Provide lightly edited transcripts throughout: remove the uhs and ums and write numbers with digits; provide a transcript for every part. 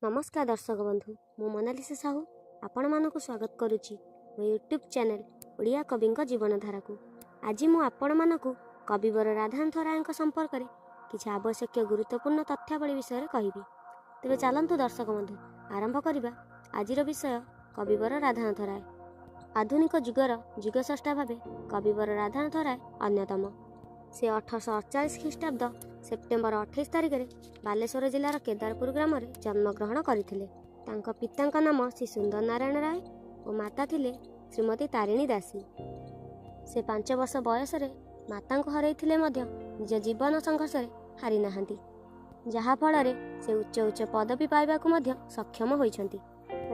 ନମସ୍କାର ଦର୍ଶକ ବନ୍ଧୁ, ମୁଁ ମୋନାଲିସା ସାହୁ ଆପଣମାନଙ୍କୁ ସ୍ୱାଗତ କରୁଛି ମୋ ୟୁଟ୍ୟୁବ୍ ଚ୍ୟାନେଲ୍ ଓଡ଼ିଆ କବିଙ୍କ ଜୀବନଧାରାକୁ। ଆଜି ମୁଁ ଆପଣମାନଙ୍କୁ କବିବର ରାଧାନାଥ ରାୟଙ୍କ ସମ୍ପର୍କରେ କିଛି ଆବଶ୍ୟକୀୟ ଗୁରୁତ୍ୱପୂର୍ଣ୍ଣ ତଥ୍ୟାବଳୀ ବିଷୟରେ କହିବି। ତେବେ ଚାଲନ୍ତୁ ଦର୍ଶକ ବନ୍ଧୁ, ଆରମ୍ଭ କରିବା ଆଜିର ବିଷୟ କବିବର ରାଧାନାଥ ରାୟ। ଆଧୁନିକ ଯୁଗର ଯୁଗସ୍ରଷ୍ଟା ଭାବେ କବିବର ରାଧାନାଥ ରାୟ ଅନ୍ୟତମ। ସେ 1848 ଖ୍ରୀଷ୍ଟାବ୍ଦ ସେପ୍ଟେମ୍ବର 28 ତାରିଖରେ ବାଲେଶ୍ୱର ଜିଲ୍ଲାର କେଦାରପୁର ଗ୍ରାମରେ ଜନ୍ମଗ୍ରହଣ କରିଥିଲେ। ତାଙ୍କ ପିତାଙ୍କ ନାମ ଶ୍ରୀ ସୁନ୍ଦର ନାରାୟଣ ରାୟ ଓ ମାତା ଥିଲେ ଶ୍ରୀମତୀ ତାରିଣୀ ଦାସୀ। ସେ 5 ବର୍ଷ ବୟସରେ ମାତାଙ୍କୁ ହରାଇଥିଲେ ମଧ୍ୟ ନିଜ ଜୀବନ ସଂଘର୍ଷରେ ହାରି ନାହାନ୍ତି, ଯାହାଫଳରେ ସେ ଉଚ୍ଚ ଉଚ୍ଚ ପଦବୀ ପାଇବାକୁ ମଧ୍ୟ ସକ୍ଷମ ହୋଇଛନ୍ତି।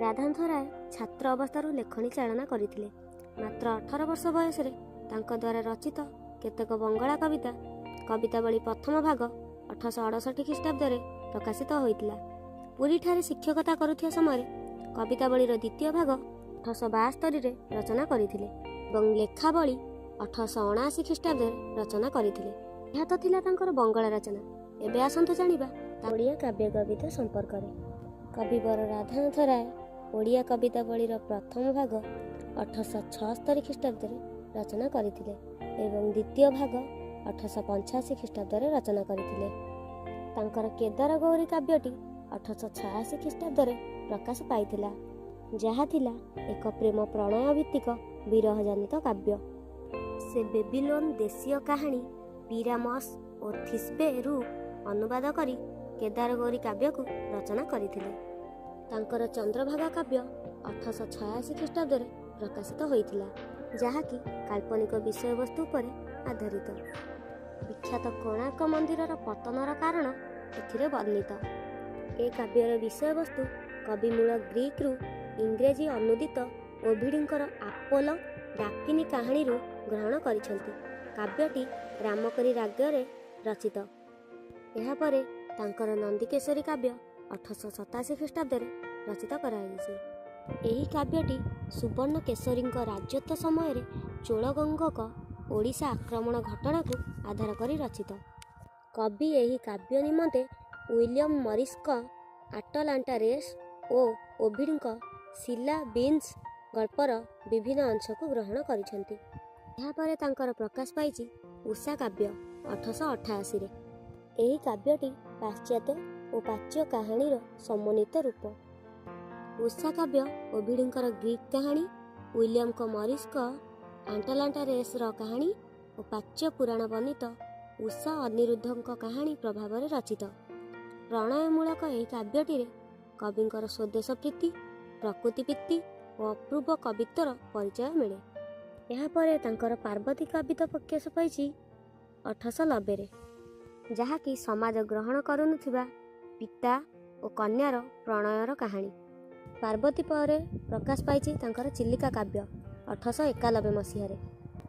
ରାଧାନାଥ ରାୟ ଛାତ୍ର ଅବସ୍ଥାରୁ ଲେଖନୀ ଚାଳନା କରିଥିଲେ। ମାତ୍ର 18 ବର୍ଷ ବୟସରେ ତାଙ୍କ ଦ୍ୱାରା ରଚିତ କେତେକ ବଙ୍ଗଳା କବିତା କବିତାବଳୀ ପ୍ରଥମ ଭାଗ 1868 ଖ୍ରୀଷ୍ଟାବ୍ଦରେ ପ୍ରକାଶିତ ହୋଇଥିଲା। ପୁରୀଠାରେ ଶିକ୍ଷକତା କରୁଥିବା ସମୟରେ କବିତାବଳୀର ଦ୍ୱିତୀୟ ଭାଗ 1872ରେ ରଚନା କରିଥିଲେ ଏବଂ ଲେଖାବଳୀ 1879 ଖ୍ରୀଷ୍ଟାବ୍ଦରେ ରଚନା କରିଥିଲେ। ଏହା ତ ଥିଲା ତାଙ୍କର ବଙ୍ଗଳା ରଚନା। ଏବେ ଆସନ୍ତୁ ଜାଣିବା ଓଡ଼ିଆ କାବ୍ୟ କବିତା ସମ୍ପର୍କରେ। କବିବର ରାଧାନାଥ ରାୟ ଓଡ଼ିଆ କବିତାବଳୀର ପ୍ରଥମ ଭାଗ 1876 ଖ୍ରୀଷ୍ଟାବ୍ଦରେ ରଚନା କରିଥିଲେ ଏବଂ ଦ୍ୱିତୀୟ ଭାଗ 1885 ଖ୍ରୀଷ୍ଟାବ୍ଦରେ ରଚନା କରିଥିଲେ। ତାଙ୍କର କେଦାର ଗୌରୀ କାବ୍ୟଟି 1886 ଖ୍ରୀଷ୍ଟାବ୍ଦରେ ପ୍ରକାଶ ପାଇଥିଲା, ଯାହା ଥିଲା ଏକ ପ୍ରେମ ପ୍ରଣୟ ଭିତ୍ତିକ ବିରହଜନିତ କାବ୍ୟ। ସେ ବେବିଲୋନ ଦେଶୀୟ କାହାଣୀ ପିରାମସ୍ ଓ ଥିସ୍ବେରୁ ଅନୁବାଦ କରି କେଦାର ଗୌରୀ କାବ୍ୟକୁ ରଚନା କରିଥିଲେ। ତାଙ୍କର ଚନ୍ଦ୍ରଭାଗା କାବ୍ୟ 1886 ଖ୍ରୀଷ୍ଟାବ୍ଦରେ ପ୍ରକାଶିତ ହୋଇଥିଲା, ଯାହାକି କାଳ୍ପନିକ ବିଷୟବସ୍ତୁ ଉପରେ ଆଧାରିତ। ବିଖ୍ୟାତ କୋଣାର୍କ ମନ୍ଦିରର ପତନର କାରଣ ଏଥିରେ ବର୍ଣ୍ଣିତ। ଏ କାବ୍ୟର ବିଷୟବସ୍ତୁ କବି ମୂଳ ଗ୍ରୀକରୁ ଇଂରେଜୀ ଅନୁଦିତ ଓଭିଡିଙ୍କର ଆପୋଲୋ ଡାଫିନି କାହାଣୀରୁ ଗ୍ରହଣ କରିଛନ୍ତି। କାବ୍ୟଟି ରାମକରୀ ରାଗରେ ରଚିତ। ଏହାପରେ ତାଙ୍କର ନନ୍ଦିକେଶ୍ୱରୀ କାବ୍ୟ 1887 ଖ୍ରୀଷ୍ଟାବ୍ଦରେ ରଚିତ କରାଯାଇଛି। ଏହି କାବ୍ୟଟି ସୁବର୍ଣ୍ଣ କେଶରୀଙ୍କ ରାଜତ୍ୱ ସମୟରେ ଚୋଳଗଙ୍ଗଙ୍କ ଓଡ଼ିଶା ଆକ୍ରମଣ ଘଟଣାକୁ ଆଧାର କରି ରଚିତ। କବି ଏହି କାବ୍ୟ ନିମନ୍ତେ ୱିଲିୟମ ମରିସଙ୍କ ଆଟଲାଣ୍ଟା ରେସ୍ ଓ ଓଭିଡଙ୍କ ସିଲା ବିନ୍ସ ଗଳ୍ପର ବିଭିନ୍ନ ଅଂଶକୁ ଗ୍ରହଣ କରିଛନ୍ତି। ଏହାପରେ ତାଙ୍କର ପ୍ରକାଶ ପାଇଛି ଉଷା କାବ୍ୟ 1888ରେ। ଏହି କାବ୍ୟଟି ପାଶ୍ଚାତ୍ୟ ଓ ପ୍ରାଚ୍ୟ କାହାଣୀର ସମନ୍ୱିତ ରୂପ। ଉଷା କାବ୍ୟ ଓଭିଡିଙ୍କର ଗ୍ରୀକ୍ କାହାଣୀ, ୱିଲିୟମଙ୍କ ମରିସଙ୍କ ଆଣ୍ଟାଲାଣ୍ଟା ରେସ୍ର କାହାଣୀ ଓ ପ୍ରାଚ୍ୟ ପୁରାଣ ବର୍ଣ୍ଣିତ ଉଷା ଅନିରୁଦ୍ଧଙ୍କ କାହାଣୀ ପ୍ରଭାବରେ ରଚିତ। ପ୍ରଣୟମୂଳକ ଏହି କାବ୍ୟଟିରେ କବିଙ୍କର ସ୍ୱଦେଶ ପ୍ରୀତି, ପ୍ରକୃତି ପ୍ରୀତି ଓ ଅପୂର୍ବ କବିତ୍ୱର ପରିଚୟ ମିଳେ। ଏହାପରେ ତାଙ୍କର ପାର୍ବତୀ କବିତା ପ୍ରକାଶ ପାଇଛି 1890ରେ, ଯାହାକି ସମାଜ ଗ୍ରହଣ କରୁନଥିବା ପିତା ଓ କନ୍ୟାର ପ୍ରଣୟର କାହାଣୀ। ପାର୍ବତୀ ପରେ ପ୍ରକାଶ ପାଇଛି ତାଙ୍କର ଚିଲିକା କାବ୍ୟ 1891 ମସିହାରେ,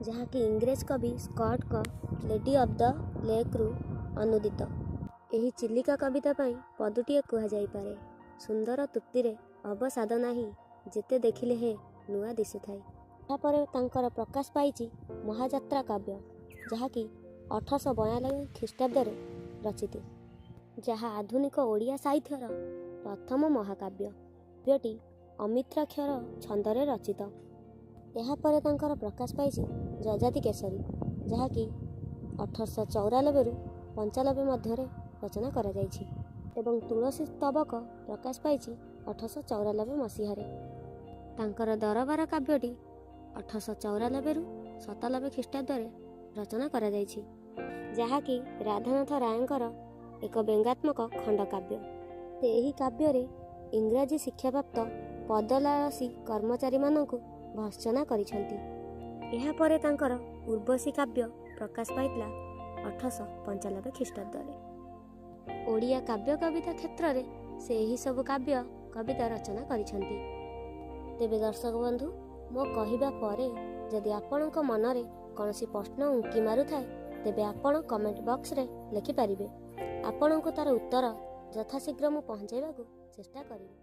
ଯାହାକି ଇଂରେଜ କବି ସ୍କଟ୍ଙ୍କ ଲେଡି ଅଫ୍ the ଲେକ୍ରୁ ଅନୁଦିତ। ଏହି ଚିଲିକା କବିତା ପାଇଁ ପଦୁଟିଏ କୁହାଯାଇପାରେ, ସୁନ୍ଦର ତୃପ୍ତିରେ ଅବସାଦ ନାହିଁ, ଯେତେ ଦେଖିଲେ ହେ ନୂଆ ଦିଶୁଥାଏ। ଏହାପରେ ତାଙ୍କର ପ୍ରକାଶ ପାଇଛି ମହାଯାତ୍ରା କାବ୍ୟ, ଯାହାକି 1892 ଖ୍ରୀଷ୍ଟାବ୍ଦରେ ରଚିତ, ଯାହା ଆଧୁନିକ ଓଡ଼ିଆ ସାହିତ୍ୟର ପ୍ରଥମ ମହାକାବ୍ୟ। କାବ୍ୟଟି ଅମିତ୍ରାକ୍ଷର ଛନ୍ଦରେ ରଚିତ। ଏହାପରେ ତାଙ୍କର ପ୍ରକାଶ ପାଇଛି ଯଯାତି କେଶରୀ, ଯାହାକି 1894ରୁ 95 ମଧ୍ୟରେ ରଚନା କରାଯାଇଛି ଏବଂ ତୁଳସୀ ସ୍ତବକ ପ୍ରକାଶ ପାଇଛି 1894 ମସିହାରେ। ତାଙ୍କର ଦରବାର କାବ୍ୟଟି 1894ରୁ 97 ଖ୍ରୀଷ୍ଟାବ୍ଦରେ ରଚନା କରାଯାଇଛି, ଯାହାକି ରାଧାନାଥ ରାୟଙ୍କର ଏକ ବ୍ୟଙ୍ଗାତ୍ମକ ଖଣ୍ଡକାବ୍ୟ। ସେ ଏହି କାବ୍ୟରେ ଇଂରାଜୀ ଶିକ୍ଷାପ୍ରାପ୍ତ ପଦଲାଳସୀ କର୍ମଚାରୀମାନଙ୍କୁ ଭର୍ତ୍ସନା କରିଛନ୍ତି। ଏହାପରେ ତାଙ୍କର ଉର୍ବଶୀ କାବ୍ୟ ପ୍ରକାଶ ପାଇଥିଲା 1895 ଖ୍ରୀଷ୍ଟାବ୍ଦରେ। ଓଡ଼ିଆ କାବ୍ୟ କବିତା କ୍ଷେତ୍ରରେ ସେ ଏହିସବୁ କାବ୍ୟ କବିତା ରଚନା କରିଛନ୍ତି। ତେବେ ଦର୍ଶକ ବନ୍ଧୁ, ମୋ କହିବା ପରେ ଯଦି ଆପଣଙ୍କ ମନରେ କୌଣସି ପ୍ରଶ୍ନ ଉଙ୍କି ମାରୁଥାଏ, ତେବେ ଆପଣ କମେଣ୍ଟ ବକ୍ସରେ ଲେଖିପାରିବେ। ଆପଣଙ୍କୁ ତା'ର ଉତ୍ତର ଯଥାଶୀଘ୍ର ମୁଁ ପହଞ୍ଚାଇବାକୁ ଚେଷ୍ଟା କରିବି।